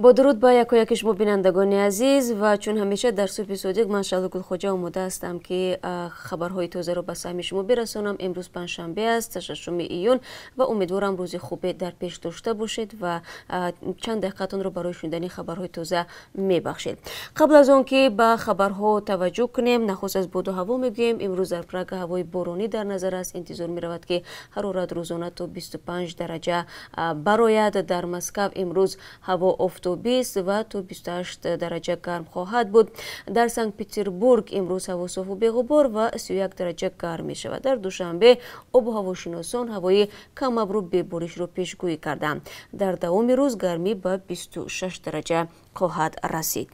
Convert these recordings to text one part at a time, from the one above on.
Бо дуруд ба якояки шумо бинандагони азиз ва чун ҳамеша дар субҳи содиқ ман Шаҳло Гулхоҷа омода ҳастам ки хабарҳои тозаро ба саҳми шумо бирасонам. Имрӯз панҷшанбе аст, 6 июн ва умедворам рӯзи хубе дар пеш дошта бошед ва чанд дақиқатонро барои шунидани хабарҳои тоза мебахшед. Қабл аз он ки ба хабарҳо таваҷҷӯҳ кунем, нахуст аз боду ҳаво мегӯем. Имрӯз дар Прага ҳавои боронӣ дар назар аст. Интизор меравад ки ҳарорат рӯзона то 25 дараҷа барояд. Дар Москав имрӯз ҳаво офтобист ва то 28 дараҷа гарм хоҳад буд. Дар Санкт-Петербург имрӯз ҳаво софу беғубор ва 31 дараҷа гарм мешавад. Дар Душанбе обу ҳавошиносон ҳавои камабру беборишро пешгӯӣ карданд. Дар давоми рӯз гармӣ ба 26 дараҷа хоҳад расид.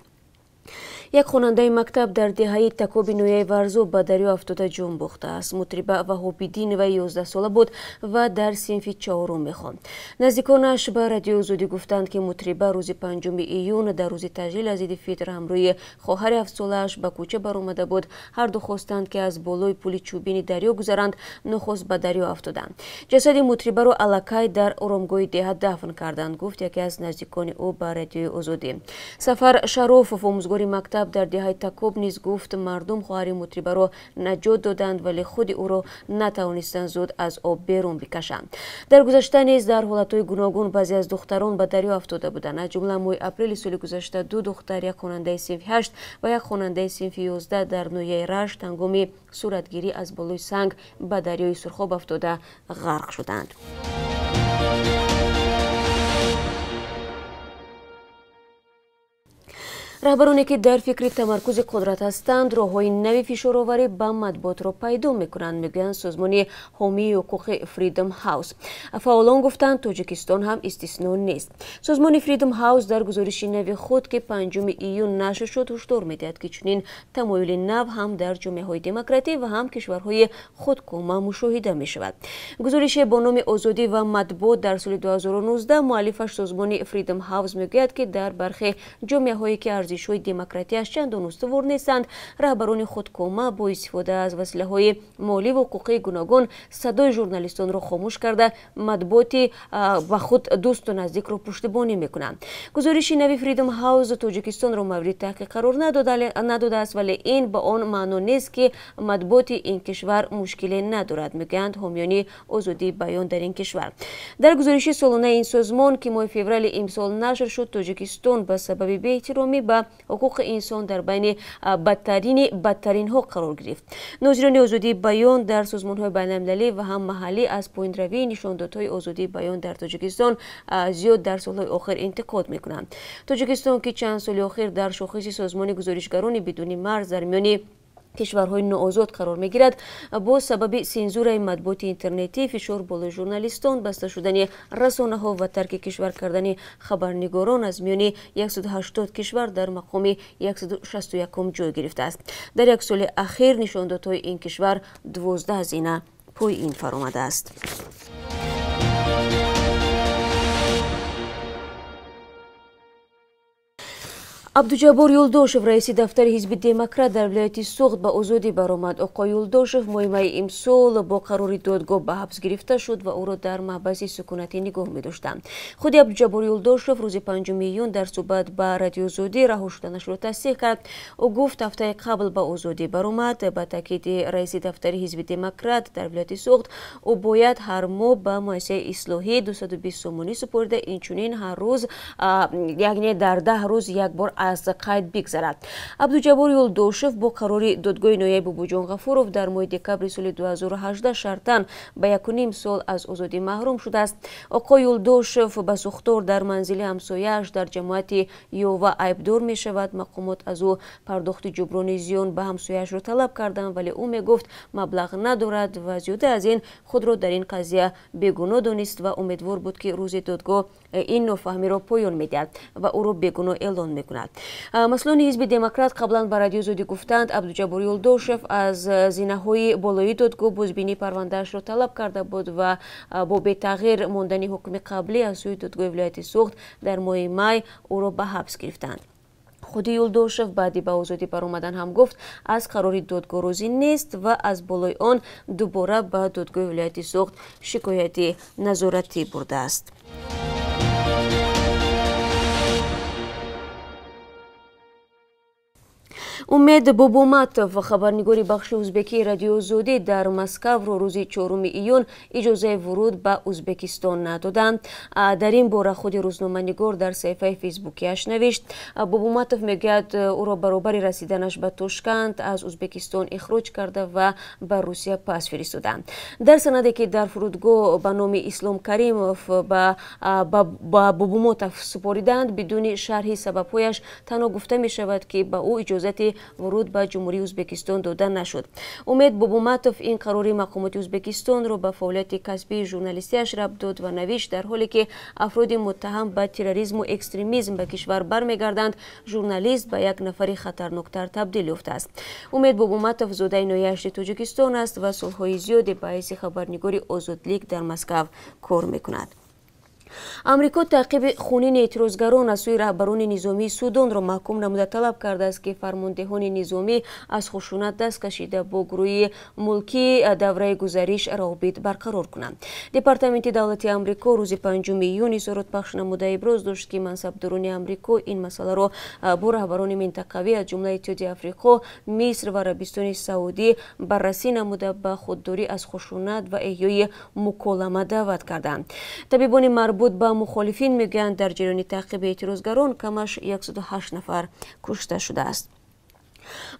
Як хонандаи мактаб дар деҳаи Такоби ноҳияи Варзоб ба дарё афтода ҷон бохтааст. Мутриба Ваҳобиддинова 11 сола буд ва дар синфи чорум мехонд. Наздиконаш ба радиои Озодӣ гуфтанд, ки Мутриба рӯзи 5 июн дар рӯзи таҷлил аз иди фитр ҳамроҳи хоҳари ҳафтсолааш ба кӯча баромада буд. Ҳарду хостанд, ки аз болои пули чӯбини дарё гузаранд, нохост ба дарё афтоданд. Ҷасади Мутрибаро аллакай дар оромгоҳи деҳа дафн карданд, гуфт яке аз наздикони ӯ ба радиои Озодӣ. Сафар Шарофов, омӯзгори мактаб дар деҳаи Такоб низ гуфт, мардум хоҳари Мутрибаро наҷот доданд, вале худи ӯро натавонистанд зуд аз об берун бикашанд. Дар гузашта низ дар ҳолатҳои гуногун баъзе аз духтарон ба дарё афтода буданд. Аз ҷумла моҳи апрели соли гузашта ду духтар, як хонандаи синфи 8 ва як хонандаи синфи 11 дар ноҳияи Рашт ҳангоми суратгирӣ аз болои санг ба дарёи Сурхоб афтода ғарқ шуданд. Раҳбароне ки дар фикри тамаркузи қудрат ҳастанд, роҳҳои нави фишороварӣ ба матбуотро пайдо мекунанд, мегӯянд созмони ҳомии ҳуқуқи Freedom House. Фаъолон гуфтанд, Тоҷикистон ҳам истисно нест. Созмони Freedom House дар гузориши нави худ, ки 5 июн нашр шуд, ҳушдор медиҳад, ки чунин тамоюли нав ҳам дар ҷомеаҳои демократӣ ва ҳам кишварҳои худкома мушоҳида мешавад. Гузорише бо номи Озодӣ ва матбуот дар соли 2019 муаллифаш созмони Freedom House мегӯяд, ки дар бархе ҷомеаҳое ки арзишҳои демократияш чандон устувор нестанд, раҳбарони худкома бо истифода аз василаҳои молӣ ва ҳуқуқии гуногун садои журналистонро хомӯш карда, матбуоти ба худ дӯсту наздикро пуштибонӣ мекунанд. Гузориши нави Freedom House Тоҷикистонро мавриди таҳқиқ қарор надодааст, вале ин ба он маъно нест, ки матбуоти ин кишвар мушкиле надорад, мегӯянд ҳомиёни озодии баён дар ин кишвар. Дар гузориши солонаи ин созмон, ки моҳи феврали имсол нашр шуд, Тоҷикистон ба сабаби беэҳтиромӣ ба ҳуқуқи инсон дар байни бадтаринҳо қарор гирифт. Нозирони озодии баён дар созмонҳои байналмилалӣ ва ҳам маҳаллӣ аз поинравии нишондодҳои озодии баён дар Тоҷикистон зиёд дар солҳои охир интиқод мекунанд. Тоҷикистон, ки чанд соли охир дар шохиси созмони гузоришгарони бидуни марз дар миёни кишварҳои ноозод қарор мегирад, бо сабаби сензураи матбуоти интернетӣ, фишор болои журналистон, баста шудани расонаҳо ва тарки кишвар кардани хабарнигорон аз миёни 180 кишвар дар мақоми 161 ҷой гирифтааст. Дар як соли ахир нишондодҳои ин кишвар 12 зина поин фаромадааст. Абдуҷаббор Юлдошев, раиси дафтари ҳизби демократ дар вилояти Суғд, ба озодӣ баромад. Оқои Юлдошев моҳи майи имсол бо қарори додгоҳ ба ҳабс гирифта шуд ва ӯро дар маҳбаси сукунатӣ нигоҳ медоштанд. Худи Абдуҷаббор Юлдошев рӯзи 5 июн дар суҳбат ба радиои Озодӣ раҳо шуданашро тасдиқ кард. Ӯ гуфт, ҳафтаи қабл ба озодӣ баромад. Ба таъкиди раиси дафтари ҳизби демократ дар вилояти Суғд, ӯ бояд ҳар моҳ ба муассисаи ислоҳӣ 220 сомонӣ супорида, инчунин ҳар рӯз, яъне дар 10 рӯз як бор аз қайд бигзарад. Абдуҷаббор Юлдошев бо қарори додгоҳи ноҳияи Бобоҷон Ғафуров дар моҳи декабри соли 2018 шартан ба 1,5 сол аз озодӣ маҳрум шудааст. Оқои Юлдошев ба сӯхтор дар манзили ҳамсояаш дар ҷамоати Ёва айбдор мешавад. Мақомот аз ӯ пардохти ҷуброни зиён ба ҳамсояашро талаб карданд, вале ӯ мегуфт маблағ надорад ва зиёда аз ин худро дар ин қазия бегуноҳ донист ва умедвор буд, ки рӯзи додгоҳ ин нофаҳмиро поён медиҳад ва ӯро бегуноҳ эълон мекунад. Масъулони ҳизби демократ қаблан ба радиои Озодӣ гуфтанд, Абдуҷаббор Юлдошев аз зинаҳои болоии додгоҳ бозбинии парвандаашро талаб карда буд ва бо бетағйир мондани ҳукми қаблӣ аз сӯи додгоҳи вилояти Суғд дар моҳи май ӯро ба ҳабс гирифтанд. Худи Юлдошев баъди ба озодӣ баромадан ҳам гуфт, аз қарори додгоҳ розӣ нест ва аз болои он дубора ба додгоҳи вилояти Суғд шикояти назоратӣ бурдааст. Умед Бобоматов, хабарнигори бахши узбекии Радиои Озодӣ дар Москавро рӯзи 4 июн иҷозаи вуруд ба Узбекистон надоданд. Дар ин бора худи рӯзноманигор дар саҳифаи фейсбукиаш навишт. Бобоматов мегӯяд, ӯро баробари расиданаш ба Тошканд аз Узбекистон ихроҷ карда ва ба Русия пас фиристоданд. Дар санаде, ки дар фурудгоҳ ба номи Ислом Каримов ба Бобомотов супориданд, бидуни шарҳи сабабҳояш танҳо гуфта мешавад, ки ба ӯ иҷозати вуруд ба Ҷумҳурии Узбекистон дода нашуд. Умед Бобоматов ин қарори мақомоти Узбекистонро ба фаъолияти касбии журналистиаш рабт дод ва навишт, дар ҳоле ки афроди муттаҳам ба терроризму экстремизм ба кишвар бармегарданд, журналист ба як нафари хатарноктар табдил ёфтааст. Умед Бобоматов зодаи ноҳияи Ҳашти Тоҷикистон аст ва солҳои зиёде ба ҳайси хабарнигори Озодлик дар Москав кор мекунад. Амрико таъқиби хунини эътирозгарон аз сӯи раҳбарони низомии Судонро маҳкум намуда, талаб кардааст, ки фармондеҳони низомӣ аз хушунат даст кашида, бо гурӯҳи мулкии давраи гузариш равобит барқарор кунанд. Департаменти давлати Амрико рӯзи 5 июн изҳорот пахш намуда, иброз дошт, ки мансабдорони Амрико ин масъаларо бо раҳбарони минтақавӣ, аз ҷумла Иттиҳоди Африқо, Миср ва Арабистони Саудӣ баррасӣ намуда, ба худдорӣ аз хушунат ва эҳёи муколама даъват карданд. Табибони марбут ба мухолифин мегӯянд, дар ҷараёни таъқиби эътирозгарон камаш 108 нафар кушта шудааст.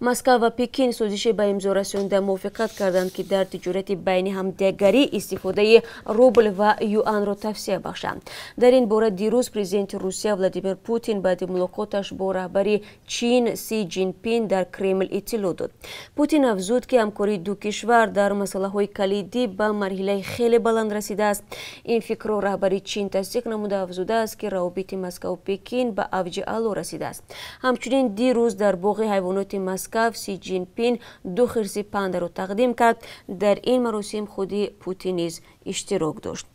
Москва ва Пекин созише ба имзо расонида мувофиқат карданд, ки дар тиҷорати байни ҳамдигарӣ истифодаи рубл ва юанро тавсия бахшанд. Дар ин бора дирӯз президенти Русия Владимир Путин баъди мулоқоташ бо раҳбари Чин Си Ҷинпин дар Кремл иттилоъ дод. Путин афзуд, ки ҳамкории ду кишвар дар масъалаҳои калидӣ ба марҳилаи хеле баланд расидааст. Ин фикрро раҳбари Чин тасдиқ намуда, афзудааст, ки равобити Москаву Пекин ба авҷи аъло расидааст. Ҳамчунин дирӯз дар боғи ҳайвоноти Москав Си Ҷинпин ду хирси пандаро тақдим кард. Дар ин маросим худи Путин низ иштирок дошт.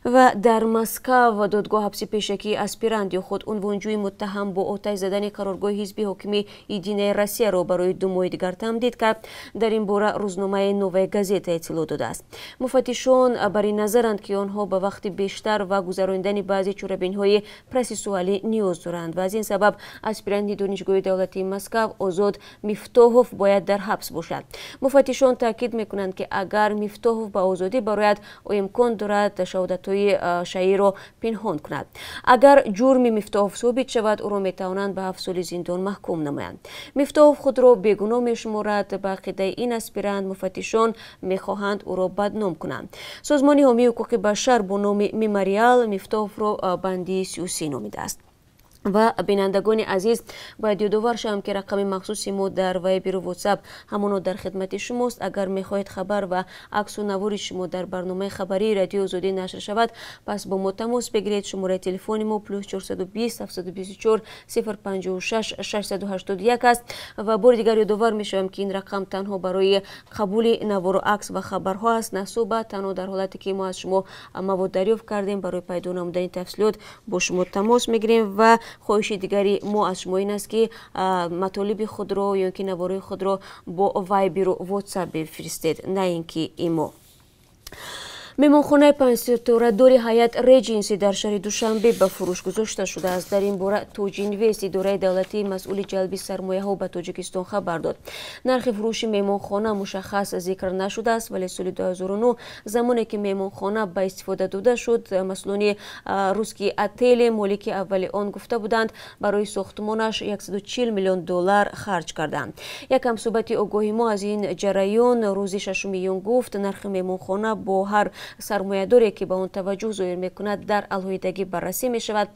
Ва дар Москав додгоҳ ҳабси пешакии аспирант ё худ унвонҷӯи муттаҳам бо оташ задани қароргоҳи ҳизби ҳокими Единая Россияро барои 2 моҳи дигар тамдид кард. Дар ин бора рӯзномаи Новая газета иттилоъ додааст. Муфаттишон бар ин назаранд, ки онҳо ба вақти бештар ва гузаронидани баъзе чорабиниҳои процессуалӣ ниёз доранд ва аз ин сабаб аспиранти Донишгоҳи давлатии Москав Озод Мифтоҳов бояд дар ҳабс бошад. Муфаттишон таъкид мекунанд, ки агар Мифтоҳов ба озодӣ барояд, ӯ имкон дорад шаҳодатҳои шаиро пинҳон кунад. Агар ҷурми Мифтоҳов собит шавад, ӯро метавонанд ба 7 соли зиндон маҳкум намоянд. Мифтоҳов худро бегуноҳ мешуморад. Ба ақидаи ин аспирант, муфаттишон мехоҳанд ӯро бадном кунанд. Созмони ҳомии ҳуқуқи башар бо номи Мемориал Мифтоҳовро бандии сиёсӣ номидааст. Ва бинандагони азиз, бояд ёдовар шавам, ки рақами махсуси мо дар Вайберу Ватсап ҳамоно дар хидмати шумост. Агар мехоҳед хабар ва аксу навори шумо дар барномаи хабарии Радиои Озодӣ нашр шавад, пас бо мо тамос бигиред. Шумораи телефони мо +420 724 056 681 аст. Ва бори дигар ёдовар мешавам, ки ин рақам танҳо барои қабули навору акс ва хабарҳо аст, на суҳбат. Танҳо дар ҳолате ки мо аз шумо мавод дарёфт кардем, барои пайдо намудани тафсилот бо шумо тамос мегирем. Ва хоҳиши дигари мо аз шумо ин аст, ки матолиби худро ё ки наворои худро бо Вайберу Ватсап бифиристед, на ин ки имо. Меҳмонхонаи панҷситорадори Ҳаят Реҷенси дар шаҳри Душанбе ба фурӯш гузошта шудааст. Дар ин бора Тоҷинвест, идораи давлатии масъули ҷалби сармояҳо ба Тоҷикистон, хабар дод. Нархи фурӯши меҳмонхона мушаххас зикр нашудааст, вале соли 2009, замоне ки меҳмонхона ба истифода дода шуд, масъулони Русский отели, молики аввали он, гуфта буданд, барои сохтмонаш 140 миллион доллар харҷ карданд. Як ҳамсӯҳбати огоҳи мо аз ин ҷараён рӯзи 6 июн гуфт, нархи меҳмонхона бо ҳар сармоядоре, ки ба он таваҷҷӯҳ зоҳир мекунад, дар алоҳидагӣ баррасӣ мешавад.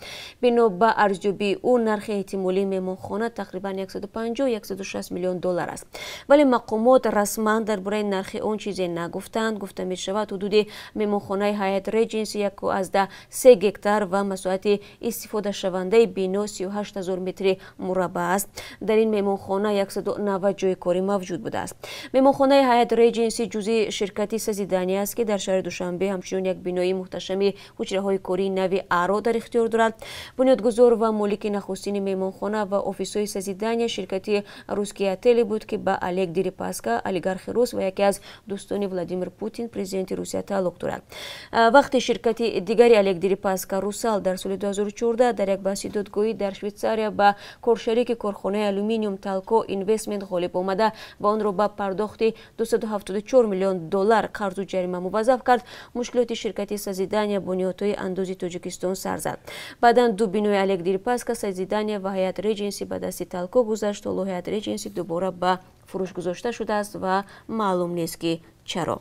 Бино ба арзёбии ӯ, нархи эҳтимолии меҳмонхона тақрибан 150-160 миллион доллар аст. Вале мақомот расман дар бораи нархи он чизе нагуфтанд. Гуфта мешавад, ҳудуди меҳмонхонаи Ҳаят Реҷенси 1,3 гектар ва масоҳати истифодашавандаи бино 38 ҳазор метри мураббаъ аст. Дар ин меҳмонхона 190 ҷойи корӣ мавҷуд будааст. Меҳмонхонаи Ҳаят Реҷенси ҷузъи ширкати Созидания аст, ки дар шаҳри Душанбе Душанбе, ҳамчунин як бинои муҳташами ҳуҷраҳои кории нави Аро дар ихтиёр дорад. Бунёдгузор ва молики нахустини меҳмонхона ва офисҳои Созидания ширкати Русские отели буд, ки ба Олег Дерипаска, олигархи рус ва яке аз дӯстони Владимир Путин, президенти Русия, тааллуқ дорад. Вақте ширкати дигари Олег Дерипаска, Русал, дар соли 2014 дар як баҳси додгоҳӣ дар Швейтсария ба коршарики корхонаи алюминиум Талко Инвестмент ғолиб омада ва онро ба пардохти 274 миллион доллар қарзу ҷарима муваззаф кард, мушкилоти ширкати Созидания бо ниҳодҳои андози Тоҷикистон сар зад. Баъдан ду бинои Олег Дерипаска, Созидания ва Ҳаят Реҷенси, ба дасти Талко гузашт. Ҳоло Ҳаят Реҷенси дубора ба фурӯш гузошта шудааст ва маълум нест, ки чаро.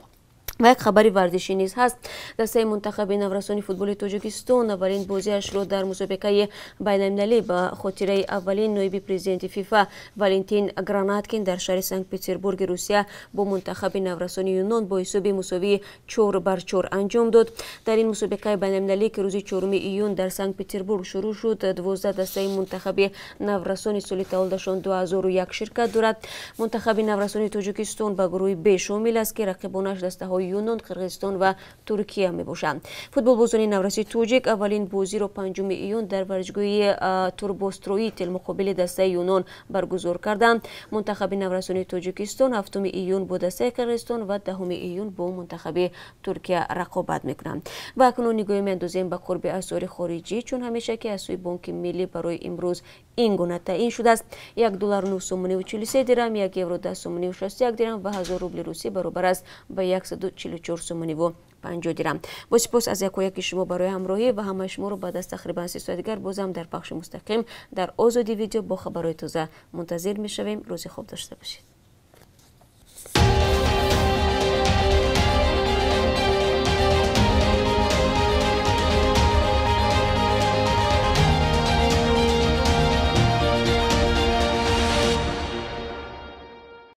Ва як хабари варзишӣ низ ҳаст. Дастаи мунтахаби наврасони футболи Тоҷикистон аввалин бозиашро дар мусобиқаи байналмилалӣ ба хотираи аввалин ноиби президенти ФИФА Валентин Гранаткин дар шаҳри Санкт Петербурги Русия бо мунтахаби наврасони Юнон бо ҳисоби мусовии 4-4 анҷом дод. Дар ин мусобиқаи байналмилалӣ, ки рӯзи 4 июн дар Санкт Петербург шурӯъ шуд, 12 дастаи мунтахаби наврасони соли таваллудашон 2001 ширкат дорад. Мунтахаби наврасони Тоҷикистон ба гурӯҳи Б шомил аст, ки рақибонаш дастаҳои Юнон, Қирғизистон ва Туркия мебошанд. Футболбозони навраси тоҷик аввалин бозиро 5 июн дар варзишгоҳи Турбостроител муқобили дастаи Юнон баргузор карданд. Мунтахаби наврасони Тоҷикистон 7 июн бо дастаи Қирғизистон ва 10 июн бо мунтахаби Туркия рақобат мекунанд. Ва акнун нигоҳе меандозем ба қурби асъори хориҷӣ, чун ҳамеша ки аз сӯи Бонки Миллӣ барои имрӯз ин гуна таъин шудааст: 1 доллар 9 сомониву 43 дирам, 1 евро 10 сомониву 61 дирам ва 1000 рубли русӣ баробар аст ба 144 сомониву 50 дирам. Бо сипос аз якояки шумо барои ҳамроҳӣ ва ҳамаи шуморо баъд аз тақрибан 3 соат дигар бозам дар пахши мустақим дар Озодӣ Видео бо хабарҳои тоза мунтазир мешавем. Рӯзи хуб дошта бошед.